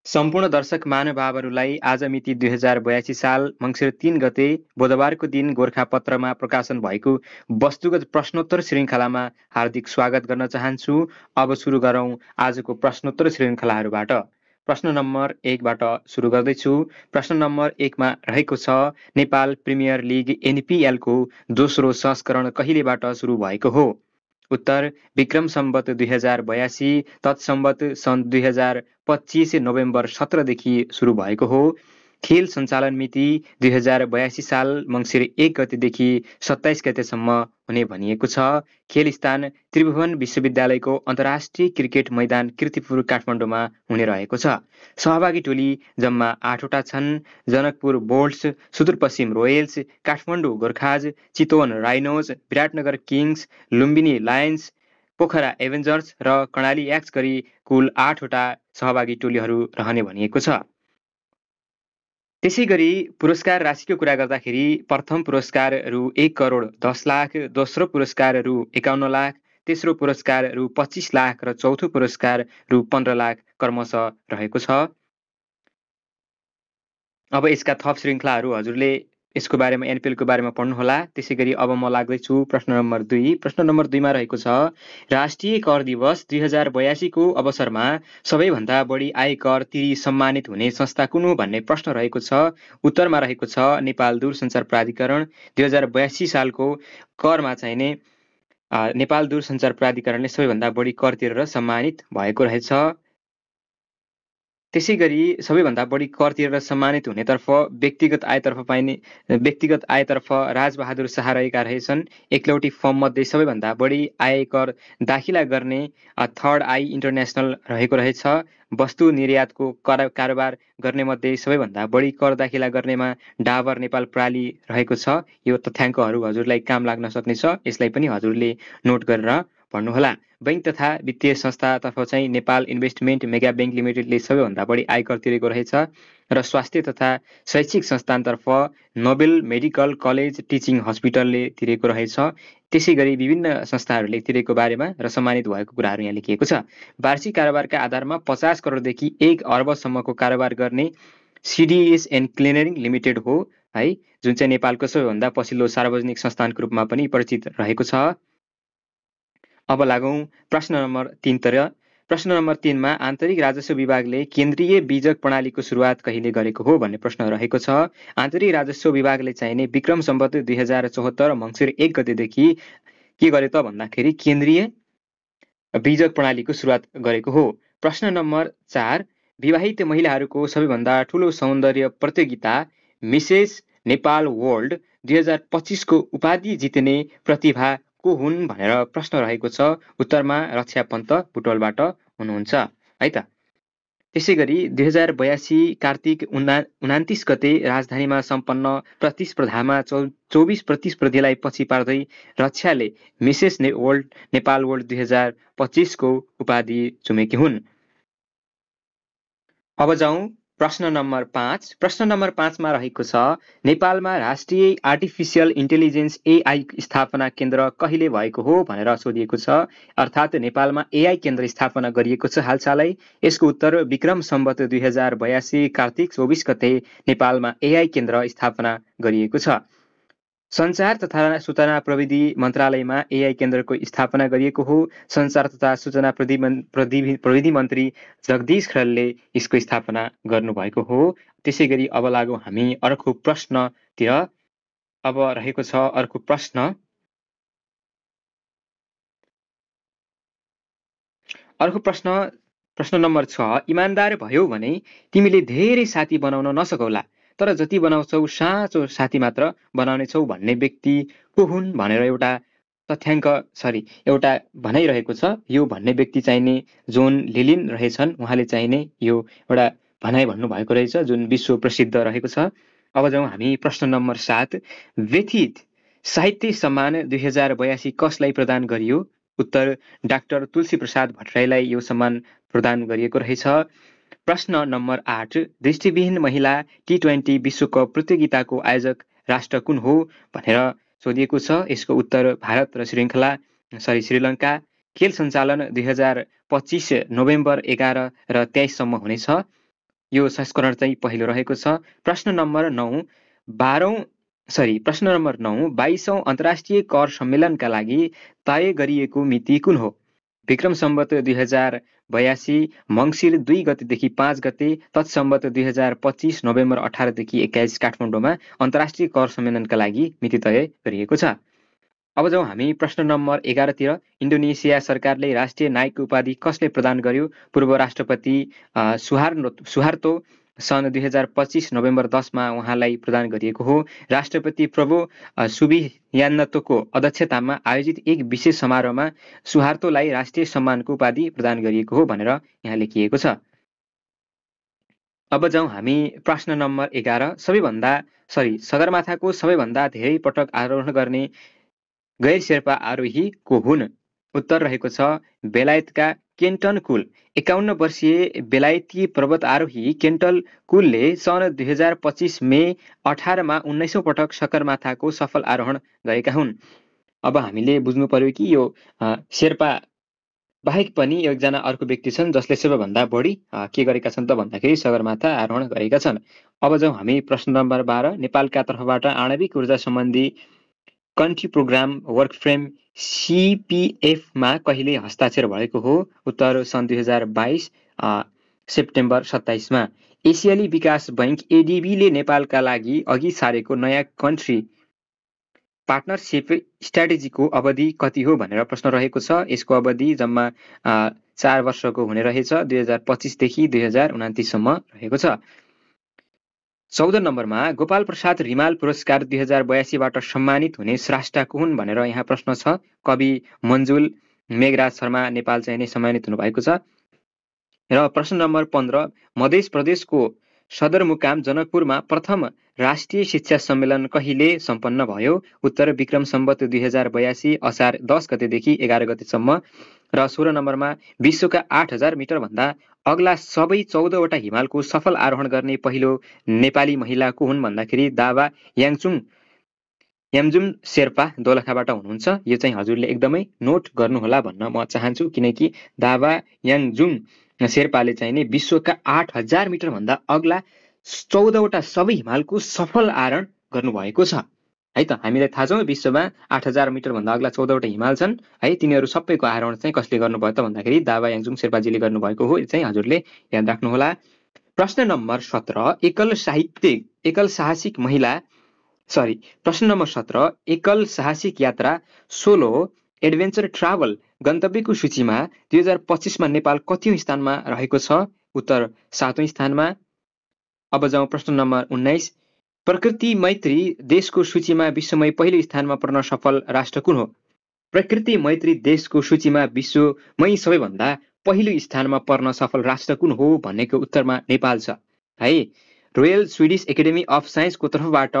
सम्पूर्ण दर्शक महानुभावहरूलाई आज मिति 2082 साल मङ्सिर 3 गते बुधबारको दिन गोरखापत्रमा प्रकाशन भएको वस्तुगत प्रश्नोत्तर श्रृङ्खलामा हार्दिक स्वागत गर्न चाहन्छु। अब सुरु गरौँ आजको प्रश्नोत्तर श्रृङ्खलाहरूबाट। प्रश्न नम्बर 1बाट सुरु गर्दैछु। प्रश्न नम्बर 1मा रहेको छ, नेपाल प्रिमियर लिग एनपिएलको दोस्रो संस्करण कहिलेबाट सुरु भएको हो? उत्तर विक्रम सम्वत 2082 तत्सम्वत सन् 2025 नोभेम्बर 17 देखि सुरु भएको हो। खेल सञ्चालन मिति 2082 साल मङ्सिर 1 गतेदेखि 27 गतेसम्म हुने भनिएको छ। खेल स्थान त्रिभुवन विश्वविद्यालयको अन्तर्राष्ट्रिय क्रिकेट मैदान कीर्तिपुर काठमाडौँमा हुने रहेको छ। सहभागी टोली जम्मा 8वटा छन्। Janakpur Bolts, Sudurpashchim Royals, Kathmandu Gorkhas, Chitwan Rhinos, Biratnagar Kings, Lumbini Lions, Pokhara Avengers र कर्णाली एक्स गरी कुल 8वटा सहभागी टोलीहरू रहने भनिएको छ। त्यसै गरी पुरस्कार राशिको कुरा गर्दाखेरि प्रथम पुरस्कार रु 1 करोड 10 लाख, दोस्रो पुरस्कार रु 51 लाख, तेस्रो पुरस्कार रु 25 लाख र चौथो पुरस्कार रु 15 लाख क्रमशः रहेको छ। अब यसका थप श्रृङ्खलाहरू हजुरले यसको बारेमा एनपिएलको बारेमा पढ्नुहोला। त्यसै गरी अब म लाग्दैछु प्रश्न नम्बर 2। प्रश्न नम्बर 2मा रहेको छ, राष्ट्रिय कर दिवस 2082 को अवसरमा सबैभन्दा बढी आयकर तिरी सम्मानित हुने संस्था कुन हो भन्ने प्रश्न रहेको छ। उत्तरमा रहेको छ नेपाल दूरसञ्चार प्राधिकरण। 2082 सालको करमा चाहिने नेपाल दूरसञ्चार प्राधिकरणले सबैभन्दा बढी कर तिरेर सम्मानित भएको रहेछ। त्यसै गरी सबैभन्दा बढी कर तिरेर सम्मानित हुनेतर्फ व्यक्तिगत आयतर्फ राजबहादुर शाह रहेका रहेछन्। एकलौटी फर्ममध्ये सबैभन्दा बढी आयकर दाखिला गर्ने थर्ड आई इन्टरनेसनल रहेको रहेछ। वस्तु निर्यातको कारोबार गर्ने मध्ये सबैभन्दा बढी कर दाखिला गर्नेमा डाबर नेपाल प्राली रहेको छ। यो तथ्याङ्कहरू हजुरलाई काम लाग्न सक्नेछ, यसलाई पनि हजुरले नोट गरेर पढ्नुहोला। बैंक तथा वित्तीय संस्थातर्फ चाहिँ नेपाल इन्भेस्टमेन्ट मेगा बैंक लिमिटेडले सबैभन्दा बढी आयकर तिरेको रहेछ र स्वास्थ्य तथा शैक्षिक संस्थानतर्फ नोबेल मेडिकल कलेज टिचिङ हस्पिटलले तिरेको रहेछ। त्यसै गरी विभिन्न संस्थाहरूले तिरेको बारेमा र सम्मानित भएको कुराहरू यहाँ लेखिएको छ। वार्षिक कारोबारका आधारमा 50 करोडदेखि 1 अर्बसम्मको कारोबार गर्ने सिडिएस एन्ड क्लिनरिङ लिमिटेड हो है, जुन चाहिँ नेपालको सबैभन्दा पछिल्लो सार्वजनिक संस्थानको रूपमा पनि परिचित रहेको छ। अब लागौँ प्रश्न नम्बर 3तिर। प्रश्न नम्बर 3मा आन्तरिक राजस्व विभागले केन्द्रीय बीजक प्रणालीको सुरुवात कहिले गरेको हो भन्ने प्रश्न रहेको छ। आन्तरिक राजस्व विभागले चाहिने विक्रम सम्वत 2074 मङ्सिर 1 गतेदेखि के गर्यो त भन्दाखेरि केन्द्रीय बीजक प्रणालीको सुरुवात गरेको हो। प्रश्न नम्बर 4, विवाहित महिलाहरूको सबैभन्दा ठुलो सौन्दर्य प्रतियोगिता मिसेस नेपाल वर्ल्ड 2025 को उपाधि जित्ने प्रतिभा को हुन् भनेर प्रश्न रहेको छ। उत्तरमा रक्षा पन्त बुटवलबाट हुनुहुन्छ है त। त्यसै गरी 2082 कार्तिक 29 गते राजधानीमा सम्पन्न प्रतिस्पर्धामा 24 प्रतिस्पर्धीलाई पछि पार्दै रक्षाले मिसेस नेपाल वर्ल्ड 2025 को उपाधि चुमेकी हुन्। अब जाउँ प्रश्न नम्बर 5। प्रश्न नम्बर 5मा रहेको छ, नेपालमा राष्ट्रिय आर्टिफिसियल इन्टेलिजेन्स एआई स्थापना केन्द्र कहिले भएको हो भनेर सोधिएको छ। अर्थात् नेपालमा एआई केन्द्र स्थापना गरिएको छ हालसालै। यसको उत्तर विक्रम सम्वत 2082 कार्तिक 24 गते नेपालमा एआई केन्द्र स्थापना गरिएको छ। सञ्चार तथा सूचना प्रविधि मन्त्रालयमा एआई केन्द्रको स्थापना गरिएको हो। सञ्चार तथा सूचना प्रविधि मन्त्री जगदीश खरेलले यसको स्थापना गर्नुभएको हो। त्यसै गरी अब लागौँ हामी अर्को प्रश्नतिर। अब रहेको छ अर्को प्रश्न। प्रश्न नम्बर 6, इमान्दार भयौ भने तिमीले धेरै साथी बनाउन नसकौला, तर जति बनाउँछौ साँचो साथी मात्र बनाउनेछौ भन्ने व्यक्ति को हुन् भनेर एउटा भनाइरहेको छ। यो भन्ने व्यक्ति चाहिने जोन लिलिन रहेछन्। उहाँले चाहिने यो एउटा भनाइ भन्नुभएको रहेछ जुन विश्व प्रसिद्ध रहेको छ। अब जाउँ हामी प्रश्न नम्बर 7, व्यथित साहित्य सम्मान 2082 कसलाई प्रदान गरियो? उत्तर डाक्टर तुलसी प्रसाद भट्टराईलाई यो सम्मान प्रदान गरिएको रहेछ। प्रश्न नम्बर 8, दृष्टिविहीन महिला T20 विश्वकप प्रतियोगिताको आयोजक राष्ट्र कुन हो भनेर सोधिएको छ। यसको उत्तर भारत र श्रीलङ्का। खेल सञ्चालन 2025 नोभेम्बर 11 र 23 सम्म हुनेछ। यो संस्करण चाहिँ पहिलो रहेको छ। प्रश्न नम्बर 9 22औं अन्तर्राष्ट्रिय कर सम्मेलनका लागि तय गरिएको मिति कुन हो? विक्रम सम्वत 2082 मङ्सिर 2 गतेदेखि 5 गते, तत्सम्वत 2025 नोभेम्बर 18 देखि 21 काठमाडौँमा अन्तर्राष्ट्रिय कर सम्मेलनका लागि मिति तय गरिएको छ। अब जाउँ हामी प्रश्न नम्बर 11 तिर। इन्डोनेसिया सरकारले राष्ट्रिय नायक उपाधि कसले प्रदान गर्यो? पूर्व राष्ट्रपति सुहार्तो सन् 2025 नोभेम्बर 10 मा उहाँलाई प्रदान गरिएको हो। राष्ट्रपति प्रभो सुबियान्नतोको अध्यक्षतामा आयोजित एक विशेष समारोहमा सुहार्तोलाई राष्ट्रिय सम्मानको उपाधि प्रदान गरिएको हो भनेर यहाँ लेखिएको छ। अब जाउँ हामी प्रश्न नम्बर 11। सगरमाथाको सबैभन्दा धेरै पटक आरोहण गर्ने गैर शेर्पा आरोही को हुन्? उत्तर रहेको छ बेलायतका केन्टन कुल। 51 वर्षीय बेलायती पर्वत आरोही केन्टन कुलले सन् 2025 मे 18 मा 19औं पटक सगरमाथाको सफल आरोहण गरेका हुन्। अब हामीले बुझ्नु पर्यो कि यो शेर्पा बाहेक पनि एकजना अर्को व्यक्ति छन् जसले सबैभन्दा बढी के गरेका छन् त भन्दाखेरि सगरमाथा आरोहण गरेका छन्। अब जाउँ हामी प्रश्न नम्बर 12। नेपालका तर्फबाट आणविक ऊर्जा सम्बन्धी country programme work frame CPF मा कहिले हस्ताक्षर भएको हो? उत्तर सन् 2022 सेप्टेम्बर 27 मा। एसियाली विकास बैंक ADB ले नेपालका लागि अघि सारेको नयाँ कन्ट्री पार्टनरसिप स्ट्राटेजीको अवधि कति हो भनेर प्रश्न रहेको छ। यसको अवधि जम्मा 4 वर्षको हुने रहेछ। 2025 देखि 2029 सम्म रहेको छ। 14 नम्बरमा गोपाल प्रसाद रिमाल पुरस्कार 2082 बाट सम्मानित हुने स्रष्टा को हुन् भनेर यहाँ प्रश्न छ। कवि मन्जुल मेघराज शर्मा नेपाल चाहिँ नै सम्मानित हुनुभएको छ। र प्रश्न नम्बर 15 मध्य प्रदेशको सदरमुकाम जनकपुरमा प्रथम राष्ट्रिय शिक्षा सम्मेलन कहिले सम्पन्न भयो? उत्तर विक्रम सम्वत 2082 असार 10 गतेदेखि 11 गतेसम्म। र 16 नम्बरमा विश्वका 8000 मिटर भन्दा अग्ला सबै 14 वटा हिमालको सफल आरोहण गर्ने पहिलो नेपाली महिला को हुन् भन्दाखेरि दावा यामजुम शेर्पा दोलखाबाट हुनुहुन्छ। यो चाहिँ हजुरले एकदमै नोट गर्नुहोला भन्न म चाहन्छु, किनकि दावा याङजुम शेर्पाले चाहिँ नि विश्वका 8000 मिटर भन्दा अग्ला 14 वटा सबै हिमालको सफल आरोहण गर्नुभएको छ है त। हामीलाई थाहा छ विश्वमा 8000 मिटर भन्दा अग्ला 14 वटा हिमाल छन् है। तिनीहरू सबैको आरोहण चाहिँ कसले गर्नुभयो त भन्दाखेरि दावा याङजुम शेर्पाजीले गर्नुभएको हो। यो चाहिँ हजुरले याद राख्नुहोला। प्रश्न नम्बर 17 प्रश्न नम्बर 17 एकल साहसिक यात्रा सोलो एडभेन्चर ट्राभल गन्तव्यको सूचीमा 2025 मा नेपाल कतिौं स्थानमा रहेको छ? उत्तर 7औं स्थानमा। अब जाउँ प्रश्न नम्बर 19 प्रकृति मैत्री देशको सूचीमा विश्वमै पहिलो स्थानमा पर्न सफल राष्ट्र कुन हो? प्रकृति मैत्री देशको सूचीमा विश्वमै सबैभन्दा पहिलो स्थानमा पर्न सफल राष्ट्र कुन हो भन्नेको उत्तरमा नेपाल छ है। रोयल स्विडिश एकाडेमी अफ साइन्सको तर्फबाट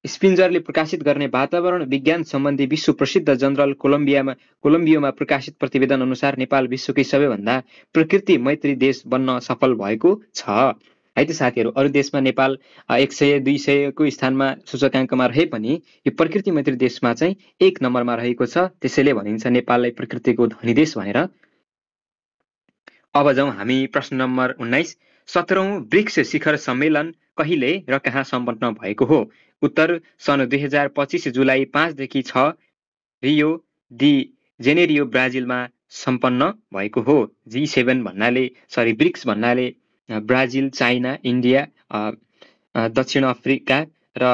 स्पिन्जरले प्रकाशित गर्ने वातावरण विज्ञान सम्बन्धी विश्व प्रसिद्ध जर्नल कोलम्बियोमा प्रकाशित प्रतिवेदन अनुसार नेपाल विश्वकै सबैभन्दा प्रकृति मैत्री देश बन्न सफल भएको छ है त साथीहरू। अरू देशमा नेपाल 100-200 को स्थानमा सूचकाङ्कमा रहे पनि यो प्रकृति मैत्री देशमा चाहिँ 1 नम्बरमा रहेको छ। त्यसैले भनिन्छ नेपाललाई प्रकृतिको धनी देश भनेर। अब जाउँ हामी प्रश्न नम्बर 19 17औं ब्रिक्स शिखर सम्मेलन कहिले र कहाँ सम्पन्न भएको हो? उत्तर सन् 2025 जुलाई 5 देखि 6 रियो डी जेनेरियो ब्राजिलमा सम्पन्न भएको हो। G7 भन्नाले ब्रिक्स भन्नाले ब्राजिल, चाइना, इन्डिया, दक्षिण अफ्रिका र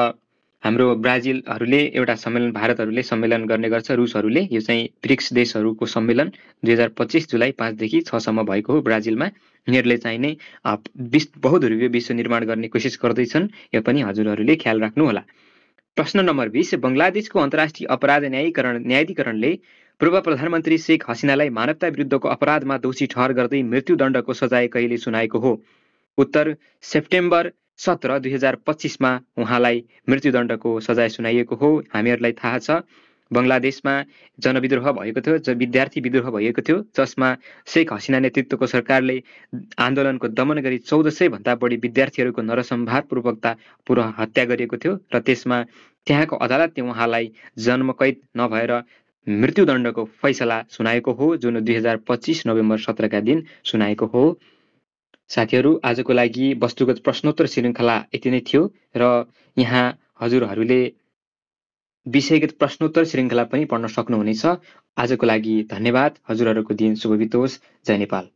हाम्रो ब्राजिलहरूले एउटा सम्मेलन, भारतहरूले सम्मेलन गर्ने गर्छ, रुसहरूले। यो चाहिँ ब्रिक्स देशहरूको सम्मेलन 2025 जुलाई 5 देखि 6 सम्म भएको हो ब्राजिलमा। यिनीहरूले चाहिँ नै बहुध्रुवीय विश्व निर्माण गर्ने कोसिस गर्दैछन्। यो पनि हजुरहरूले ख्याल राख्नु होला। प्रश्न नम्बर 20 बङ्गलादेशको अन्तर्राष्ट्रिय अपराध न्यायाधिकरणले पूर्व प्रधानमन्त्री शेख हसिनालाई मानवता विरुद्धको अपराधमा दोषी ठहर गर्दै मृत्युदण्डको सजाय कहिले सुनाएको हो? उत्तर सेप्टेम्बर 17 2025 मा उहाँलाई मृत्युदण्डको सजाय सुनाइएको हो। हामीहरूलाई थाहा छ बङ्गलादेशमा जनविद्रोह भएको थियो, विद्यार्थी विद्रोह भएको थियो, जसमा शेख हसिना नेतृत्वको सरकारले आन्दोलनको दमन गरी 1400 भन्दा बढी विद्यार्थीहरूको नरसंहारपूर्वक हत्या गरिएको थियो र त्यसमा त्यहाँको अदालतले उहाँलाई जन्मकैद नभएर मृत्युदण्डको फैसला सुनाएको हो, जुन 2025 नोभेम्बर 17 का दिन सुनाएको हो। साथीहरू, आजको लागि वस्तुगत प्रश्नोत्तर श्रृङ्खला यति नै थियो र यहाँ हजुरहरूले विषयगत प्रश्नोत्तर श्रृङ्खला पनि पढ्न सक्नुहुनेछ। आजको लागि धन्यवाद। हजुरहरूको दिन शुभ बितोस्। जय नेपाल।